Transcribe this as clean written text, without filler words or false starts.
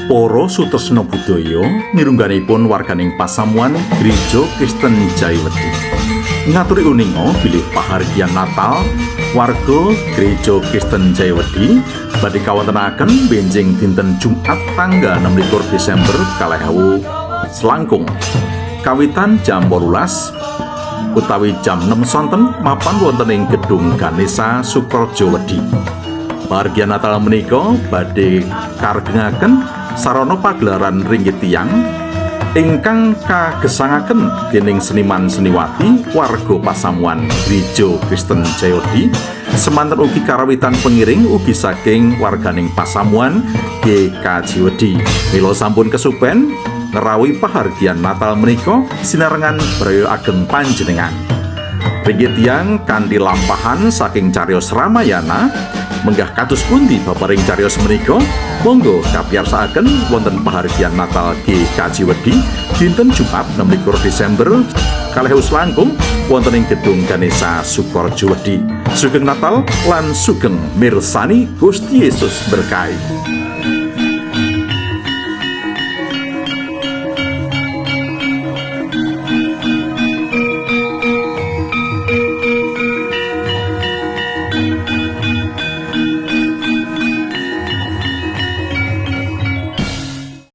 Para sutresna budaya, mirungganipun warganing pasamuan Gereja Kristen Jayawedi. Ngaturi uninga bilih pahargyan Natal warga Gereja Kristen Jayawedi badhe kawontenaken benjing dinten Jumat tanggal 26 Desember 2026. Kawitan jam 18 utawi jam 6 sonten mapan wonten ing Gedung Ganesha Sukorejo Wedi. Pahargyan Natal menika badhe karegengaken sarana pagelaran ringgit tiyang ingkang kagesangaken dening seniman seniwati warga pasamuan Gereja Kristen Jayawedi. Semanten ugi karawitan pengiring ugi saking warganing pasamuan GKJ Wedi. Mila sampun kesupen ngrawuhi pahargyan Natal menika sinarengan braya ageng panjenengan. Ringgit tiyang kanthi lampahan saking cariyos Ramayana menggah kados pundi babaring cariyos menika? Monggo kapiyarsakaken wonten pahargyan Natal GKJ Wedi dinten Jumat 26 Desember 2026 wonten ing Gedung Ganesha Sukorejo Wedi. Sugeng Natal lan sugeng mirsani. Gusti Yesus berkahi.